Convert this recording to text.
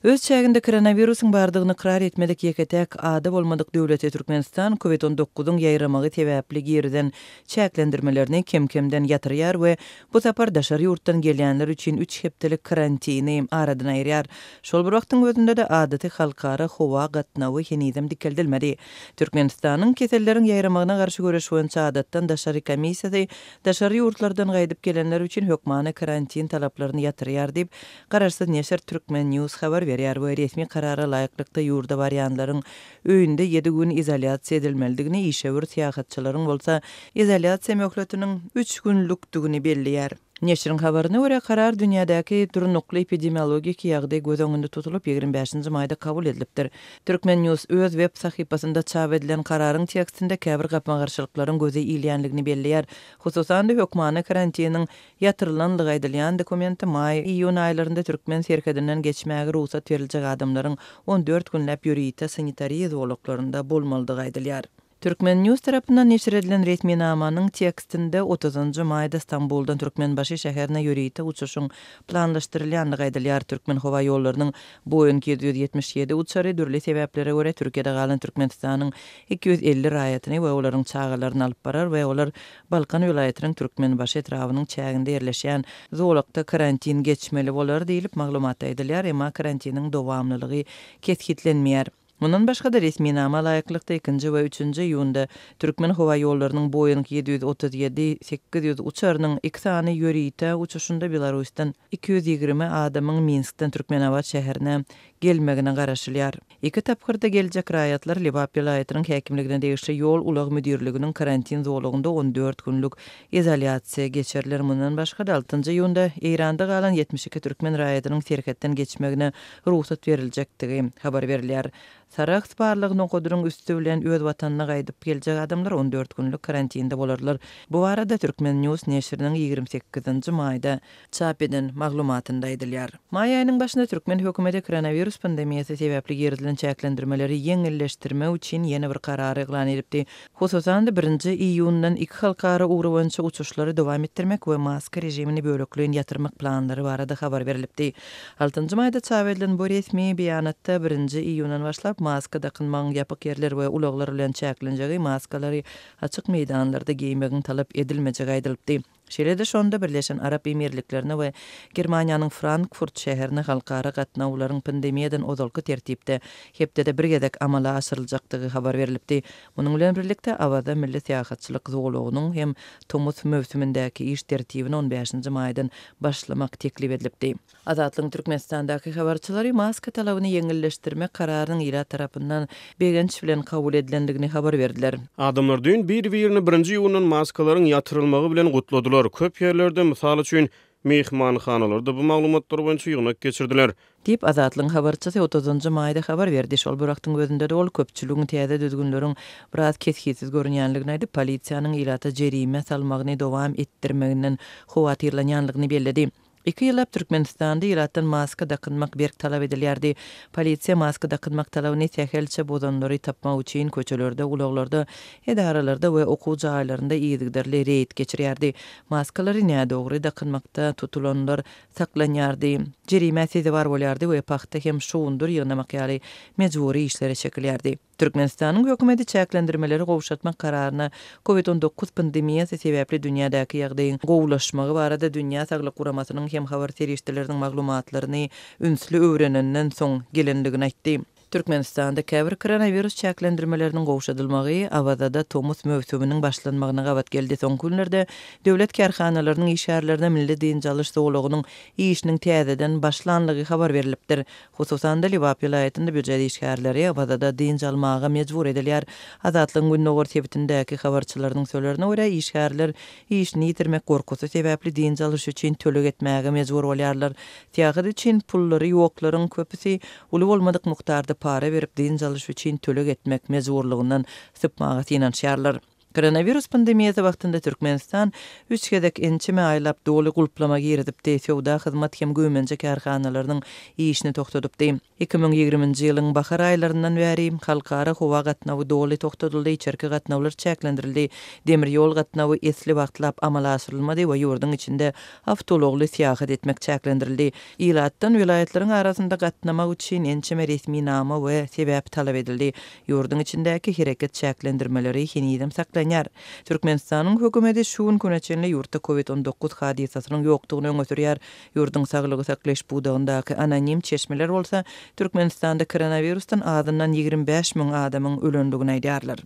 Öz çäginde koronawirusyň bardygyny ykrar etmedik ýeke-täk ady bolmadyk döwleti Türkmenistan Covid on dokuzyň ýaýramagy sebäpli girizen çäklendirmelerini kem-kemden ýatyrýar we bu sapar daşary ýurtdan gelýänler üçin üç hepdelik karantini aradan aýyrýar. Şol bir wagtyň özünde-de adaty halkara howa gatnawy henizem dikeldilmedi. Türkmenistanyň Keselleriň ýaýramagyna garşy göreş boýunça adatdan daşary komissiýasy daşary ýurtlardan gaýdyp gelenler üçin hökmany karantin talaplaryny ýatyrýar diýip, Garaşsyz neşir Turkmen News habar berýär we resmi karara laýyklykda ýurda barýanlaryň öýünde ýedi gün izolýasiýa edilmelidigini, işewür syýahatçylaryň bolsa izolýasiýa möhletiniň üç günlükdigini belleýär. Neşiriň habaryna görä, karar dünýädäki durnukly epidemiologiki ýagdaý göz öňünde tutulyp, 25-nji maýda kabul edilipdir. Turkmen News öz web sahypasynda çap edilen kararyň tekstinde käbir gapma-garşylyklaryň göze ilýänligini belleýär. Hususan-da, hökmany karantiniň Ýatyrylandygy aýdylýan dokumentde maý-iýun aýlarynda türkmen serhedinden geçmäge rugsat beriljek adamlaryň 14 günläp ýörite sanitariýa zolaklarynda bolmalydygy aýdylýar. Turkmen. News tarapyndan neşir edilen resminamanyň tekstinde otuzynjy maýda Stambuldan Türkmenbaşy şäherine ýörite uçuşyň planlaşdyrylýandygy aýdylýar. Türkmenhowaýollarynyň Boeing 777 uçary dürli sebäplere görä Türkiýede galan Türkmenistanyň 250 raýatyny we olaryň çagalaryny alyp barar we olar Balkan welaýatynyň Türkmenbaşy etrabynyň çäginde ýerleşýän zolakda karantin geçmeli bolar diýlip, maglumatda aýdylýar, emma karantiniň dowamlylygy kesgitlenmeýär. Mundan başga-da, resminama laýyklykda, ikinji we üçünji iýunda Türkmenhowaýollarynyň Boeing 737, 800 uçarynyň iki sany ýörite uçuşynda Belarusdan 220 adamyň Minskden Türkmenabat şäherine gelmegine garaşylýar. Iki tapgyrda geljek raýatlar Lebap welaýatynyň häkimligine degişli Ýol-ulag müdirliginiň karantin zolagynda 14 günlük izolýasiýa geçeriler. Mundan başga-da, altynjy iýunda Eýranda galan 72 türkmen raýatynyň serhetden geçmegine rugsat beriljekdigi habar berilýär. Sarahs barlag nokadynyň üsti bilen öz watanyna gaýdyp geljek adamlar 14 günlük karantinde bolarlar. Bu barada Turkmen. News neşiriniň 28-nji maýda çap eden maglumatynda aýdylýar. Maý aýynyň başynda türkmen hökümeti koronawirus pandemiýasy sebäpli girizilen çäklendirmeleri ýeňilleşdirmek üçin ýene bir karary yglan edipdi. Hususan-da, birinji iýundan iki halkara ugry boýunça uçuşlary dowam etdirmek we maska režimini bölekleýin ýatyrmak planlary barada habar berlipdi. Altynjy maýda çap edilen bu resmi beýanatda birinji iýundan başlap maska dakynmagyň ýapyk ýerler we ulaglar bilen çäklenjegi, maskalary açyk meýdanlarda geýmegiň talap edilmejegi aýdylypdy. Şeýle-de şonda Birleşen Arap Emirliklerine we Germaniýanyň Frankfurt şäherine halkara gatnawlaryň pandemiýadan ozalky tertipde hepdede bir gezek amala aşyryljakdygy habar berlipdi. Munuň bilen birlikde, Awaza milli syýahatçylyk zolagynyň hem tomus möwsümindäki iş tertibini on bäşinji maýdan başlamak teklip edilipdi. Azatlygyň Türkmenistandaky habarçylary maska talabyny ýeňilleşdirmek kararynyň ilat tarapyndan begenç bilen kabul edilendigini habar berdiler. Adamlar düýn bir-birini birinji iýundan maskalaryň ýatyrylmagy bilen gutladylar. Köp ýerlerde, mysal üçin, myhmanhanalarda bu maglumatlar boýunça ýygnak geçirdiler. Diýip, Azatlygyň habarçysy otuzynjy maýda habar berdi. Şol bir wagtyň özünde-de ol köpçüligiň täze düzgünleriň biraz kesgitsiz görünýänligini aýdyp, polisiýanyň ilata jerime salmagyny dowam etdirmeginden howatyrlanýanlygyny belledi. Iki ýyllap Türkmenistanda ilatdan maska dakynmak berk talap edilýärdi. Polisiýa maska dakynmak talabyny sähelçe bozanlary tapmak üçin köçelerde, ulaglarda, edaralarda we okuw jaýlarynda yzygiderli reýd geçirýärdi. Maskalary nädogry dakynmakda tutulanlar saklanýardy, jerimä sezewar bolýardy we pagta hem şugundyr ýygnamak ýaly mejbury işlere çekilýärdi. Türkmenistanyň hökümeti çäklendirmeleri gowşatmak kararyna Covid 19 pandemiýasy sebäpli dünýädäki ýagdaýyň gowulaşmagy barada Dünýä Saglyk Guramasynyň hem habar serişdeleriniň maglumatlaryny ünsli öwrenenden soň gelendigini aýtdy. Türkmenistanda käbir koronawirus çäklendirmeleriniň gowşadylmagy Awazada tomus möwsüminiň başlanmagyna gabat geldi. Soňky günlerde döwlet kärhanalarynyň işgärlerine milli dynç alyş zolagynyň işiniň täzeden başlanlygy habar berlipdir. Hususan-da, Lebap welaýatynda býujet işgärleri Awazada dynç almaga mejbur edilýär. Azatlygyň gündogar sebitindäki habarçylarynyň sözlerine görä, işgärler işini ýitirmek gorkusy sebäpli dynç alyş üçin töleg etmäge mejbur bolýarlar. Syýahat üçin pullary ýoklaryň köpüsi uly bolmadyk mukdarda para berip dynç alyş üçin töleg etmek mejburlygyndan sypmaga synanyşýarlar. Koronawirus pandemiýasy wagtynda Türkmenistan üç gezek ençeme aýlap doly gulplama girizipdi, söwda, hyzmat hem güýmenje kärhanalarynyň işini togtadypdy. 2020-nji ýylyň bahar aýlaryndan bäri halkara howa gatnawy doly togtadyldy, içerki gatnawlar çäklendirildi, demir ýol gatnawy esli wagtlap amala aşyrylmady we ýurduň içinde awtoulagly syýahat etmek çäklendirildi. Ilatdan welaýatlaryň arasynda gatnamak üçin ençeme resminama we sebäp talap edildi. Ýurduň içindäki hereket çäklendirmeleri henizem saklanýar. Türkmenistanyň hökümeti şu günki güne çenli ýurtda Covid 19 hadysasynyň ýokdugyny öňe sürýär. Ýurduň saglygy saklaýyş pudagyndaky anonim çeşmeler bolsa, Türkmenistanda koronawirusdan azyndan 25 müň adamyň ölendigini aýdýarlar.